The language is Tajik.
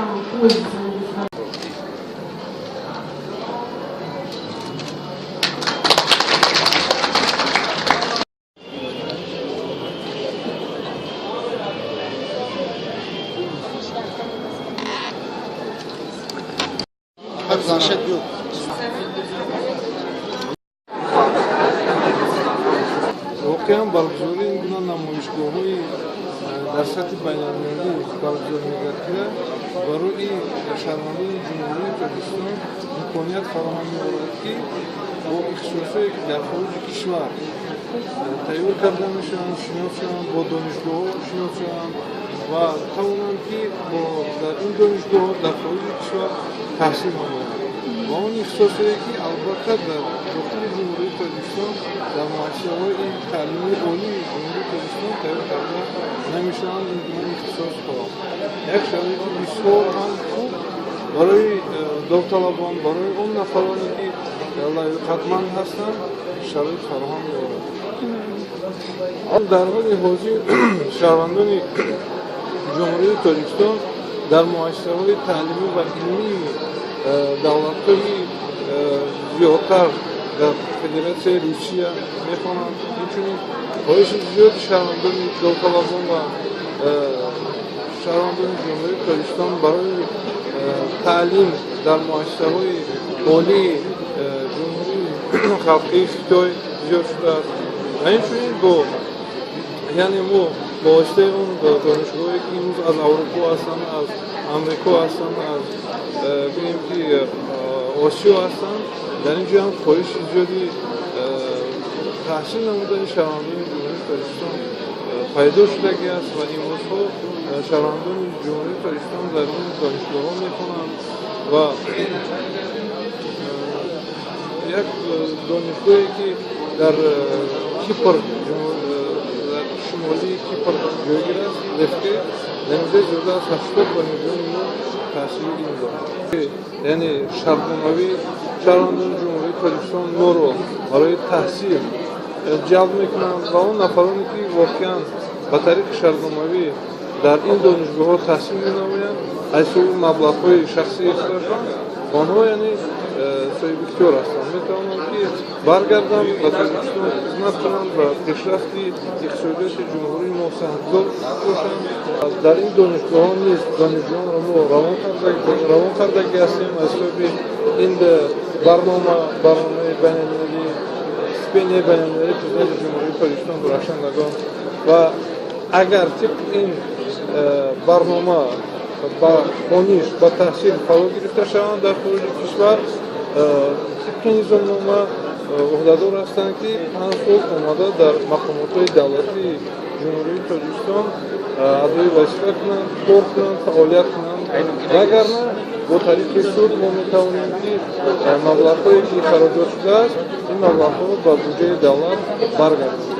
Пользовались. Воқеан, баргузории ин гуна намоишгоҳҳои дар сатҳи байналмилалӣ баргузор мегардида барои шаҳрвандони Ҷумҳурии Тоҷикистон имконият фароҳам меорад, ки бо ихтисосҳое, ки дар хориҷи кишвар тайёр карда мешаванд, шинос шаванд, бо донишгоҳҳо шинос шаванд ва тавонанд, ки дар ин донишгоҳҳо дар хориҷи кишвар таҳсил намоянд ва он ихтисосҳое, ки албатта дар дохили Ҷумҳурии Тоҷикистон, дар муассисаҳои таълимии олии Ҷумҳурии Тоҷикистон тайёр карда намешаванд ин гуна ихтисосҳо. Як шароити бисёр ҳам хуб барои довталабон, барои он нафароне, ки лаёқатманд ҳастанд, шароит фароҳам меорад. Дар ҳоли ҳозир шаҳрвандони Ҷумҳурии Тоҷикистон дар муассисаҳои таълимӣ ва илмии давлатҳои зиёдтар дар Федератсияи Русия мехонанд. Инчунин хоҳиши зиёди шаҳрвандони довталабон ва шаҳрвандони Ҷумҳурии Тоҷикистон барои таълим дар муассисаҳои олии Ҷумҳурии Халқии Хитой зиёд шудааст. Ва инчунин бо, яъне мо бо воситаи он донишгоҳое, ки имрӯз аз Аврупо ҳастанд, аз Амрико ҳастанд, аз гӯем ки Осиё ҳастанд, дар ин ҷо ҳам хоҳиши зиёди таҳсил намудани шаҳрвандони Ҷумҳурии Тоҷикистон пайдо шудагӣ аст ва имрӯзҳо шаҳрвандони Ҷумҳурии Тоҷикистон дар ин донишгоҳҳо мехонанд. Ва як донишгоҳе, ки дар Кипр, дар шимолии Кипр ҷойгир аст, Лефке, дар инҷо зиёда аз 80 донишҷӯёни мо таҳсили илм доранд. Яъне шартномавӣ шаҳрвандони Ҷумҳурии Тоҷикистон моро барои таҳсил ҷалб мекунанд ва он нафароне, ки воқеан ба тариқи шартномавӣ дар ин донишгоҳҳо таҳсил менамоянд, аз ҳисоби маблағҳои шахсии худашон онҳо, яъне соҳибихтиёр ҳастанд, метавонанд, ки баргарданд, ба Тоҷикистон хизмат кунанд ва пешрафти иқтисодиёти ҷумҳурии мо саҳмгузор бошанд. Дар ин донишгоҳҳо низ донишҷӯёнро мо равон кардагӣ ҳастем аз ҳисоби ин барнома, барномаи байналмилалӣ, стипендияи байналмилалии Президенти Ҷумҳурии Тоҷикистон Дурахшандагон. Ва агар тибқи ин барнома ба хониш, ба таҳсил фаро гирифта шаванд дар хориҷи кишвар, тибқи низомнома ӯҳдадор ҳастанд, ки 5 сол омада дар мақомотҳои давлатии Ҷумҳурии Тоҷикистон адои вазифа кунанд, кор кунанд, фаъолият кунанд. Вагарна бо тариқи суд мо метавонем, ки маблағҳое, ки хароҷот шудааст, ин маблағҳоро ба буҷаи давлат баргардонем.